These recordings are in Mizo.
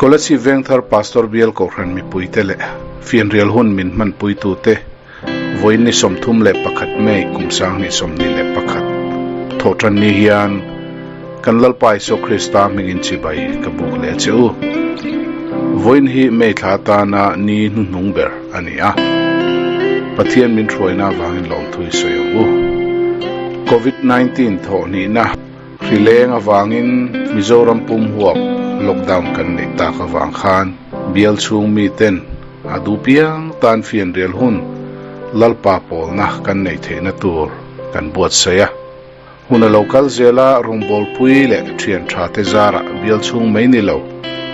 Kolasib Vengthar Pastor Bial Kohhran mipuite leh fianrial hun min hmanpuitute vawiin ni 31 May kum 2021 thawhtan ni hian kan Lalpa Isua Krista hmingin chibai ka buk leh a che u. Vawiin hi May thla atana ni hnuhnung ber a ni a. Pathian min hruaina avangin lawmthu i sawi ang u. Covid 19 thawhhnihna hri leng avangin Mizoram pum huap lockdown kan neih tak avang khan bial chhung miten a duh piang tan fianrial hun Lalpa pawlna kan neih theihna tur kan buatsaih a. Hun a lo kal zel a, rawngbawlpui leh thian tha te zarah bial chhung mai ni lo,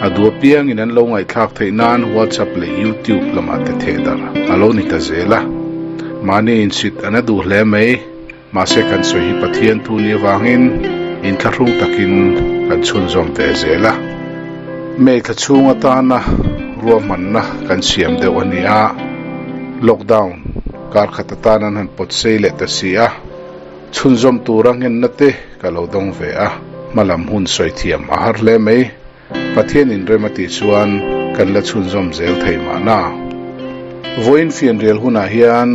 a duh apiangin an lo ngaihthlak theih nan WhatsApp leh YouTube lamah te theh darh a lo ni ta zel a. Mahni insit an a duh hle mai, mahse kan sawi hi Pathian thu ni avangin inthlahrung takin kan chhunzawm ve zel a. May thla chhung atana ruahmanna kan siam deuh a ni a, lockdown kar khat atan an han pawt sei leh ta si a. Chhunzawm tura nghenna te ka lo dawng ve a, hmalam hun sawi thiam a har hle mai. Pathian inrem a tih chuan kan la chhunzawm zel thei mahna. Vawiin fianrial hunah hian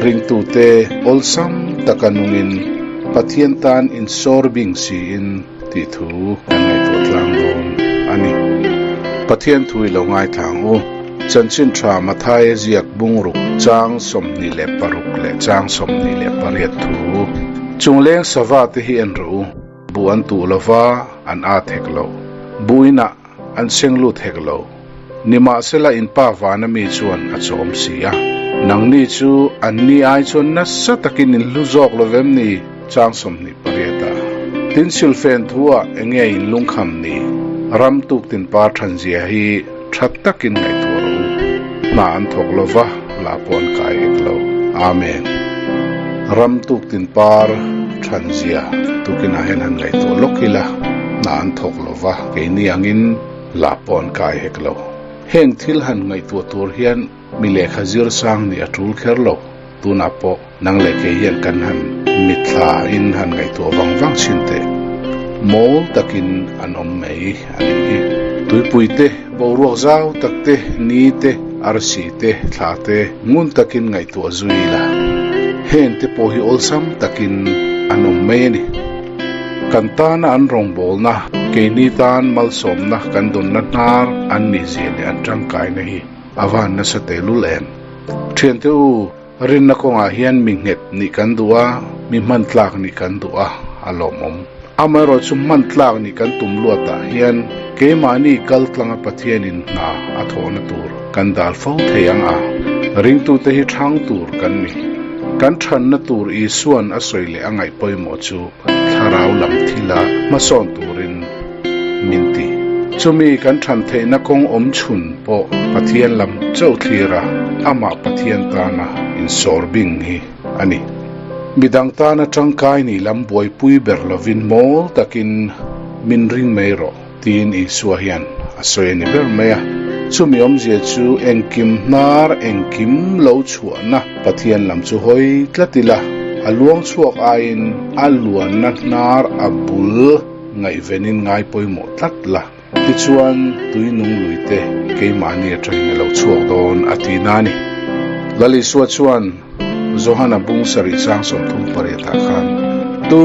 ringtute awlsam taka nungin Pathian tan insawr bing siin tih thu kan ngaihtuah tlang dawn a ni. Pathian thu i lo ngaithla ang u. Chanchin tha Mathaia ziak bungruk chang 26 leh chang 28 thu. Chungleng sava te hi en rawh u, buh an tuh lo va, an at hek lo. Buh inah an seng lut hek lo. Nimahsela in pa vana mi chuan a chawm si a. Nangni chu anni ai chuan nasa takin in hlu zawk lo vem ni? Chang 28 ah. Tin silfen thu ah enge in lungkham ni? Ram tuk tin par thanzia hi tha takin ngaihtuah rawh u. Hna an thawk lo va, lah pawh an kai hek lo. Amen. Ram tuk tin par thanzia tukinah hian han ngaihtuah lawk ila, hna an thawk lo va, keini angin lah pawh an kai hek lo. Heng thil han ngaihtuah tur hian mi lehkha zir sang nih a tul kher lo. Tunah pawh nang leh kei hian kan han mitthla in han ngaihtuah vang vang thin teh. Mawl takin an awm mai a nih hi. Tuipui te, boruak zau tak te, ni te, arsi te, thla te ngun takin ngaihtuah zui ila. Heng te pawh hi awlsam takin an awm mai a ni. Kan tana an rawngbawlna, keini tan malsawmna kan dawnna hnar an nih zia leh an tangkaina hi a van nasa tehlul em. Thiante u, rinna kawngah hian mi nghet nih kan duh a, mi hman tlak nih kan duh a, a lawmawm. Amaherawh chu hman tlak nih kan tum luatah hian keimahni kal tlanga Pathianin hna a thawhna tur kan dal fo thei ang a, ringtute hi thang tur kan ni. Kan thanna tur Isua'n a sawi leh a ngaih pawimawh chu thlarau lam thila hmasawn turin min ti. Chumi kan than theihna kawng awm chhun pawh Pathian lam chauh thlir a, amah Pathian tana insawr bing hi a ni. Midang tana tangkai ni lam buaipui ber lovin mawl takin min ring mai rawh tiin Isua hian a sawi a ni ber mai a. Chumi awmzia chu engkim hnar engkim lo chhuahna Pathian lam chu hawi tlat ila, a luang chhuak aiin a luanna hnar a bul ngaihvenin ngai pawimawh tlat la. Tichuan, tui nung lui te keimahni atangin a lo chhuak dawn a ti na a ni. Lal Isua chuan Johana bung sarih chang 38 ah khan, Tu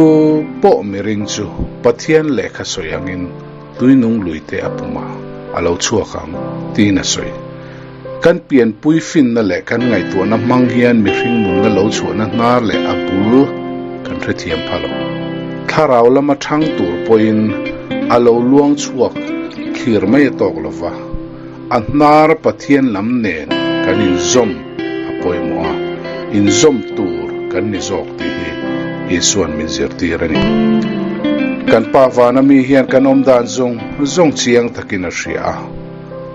pawh miring chu Pathian lehkha sawi angin tui nung lui te a pum a, a lo chhuak ang, tiin a sawi. Kan pianpui finna leh kan ngaihtuahna hmang hian mihring nunna lo chhuahna hnar leh a bul kan hrethiam pha lo. Thlarau lama thang tur pawhin a lo luang chhuak thlir mai a tawk lo va, a hnar Pathian lam nen kan inzawm a pawimawh a, inzawm tur kan ni zawk tih hi Isua'n min zirtir a ni. Kan Pa vana mi hian kan awmdan zawng zawng chiang takin a hria a.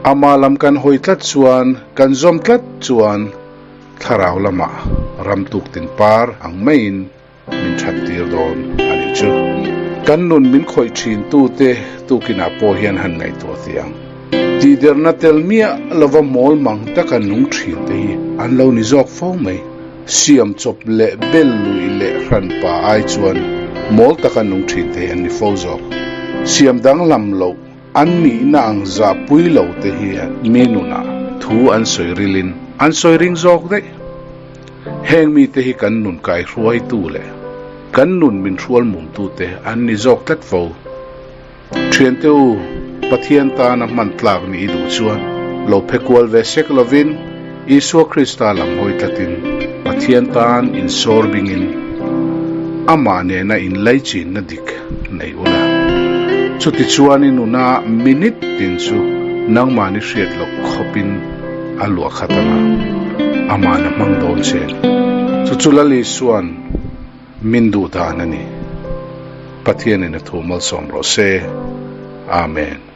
Ama lam kan hawi tlat chuan, kan zawm tlat chuan thlarau lamah ram tuk tin par ang maiin min that tir dawn a nih chu. Kan nun min khawih thin tute tukinah pawh hian han ngaihtuah teh ang. Tihderna tel miah lova mawl mang taka nung thin te hi an lo ni zawk fo mai. Siam chawp leh bel luih leh hran pa ai chuan mawl taka nung thin te hi an ni fo zawk. Siam danglam loh. An nihna ang zahpui lo te hian mi nunah thu an sawi rilin an sawi ring zawk daih. Heng mite hi kan nun kaihruaitu leh kan nun min hrual mumtute an ni zawk tlat fo. Thiante u, Pathian tana hman tlak nih i duh chuan lo phe kual ve sek lovin Isua Krista lam hawi tlatin Pathian tan insawr bingin Amah nena inlaichinna dik nei ula. Chutichuan i nuna minute tin chu nangmahni hriat loh khawpin a luah khat anga Amahna hmang dawn che. Chu chu Lal Isua'n Min duh dan a ni. Pathianin a thu malsawm rawh se. Amen.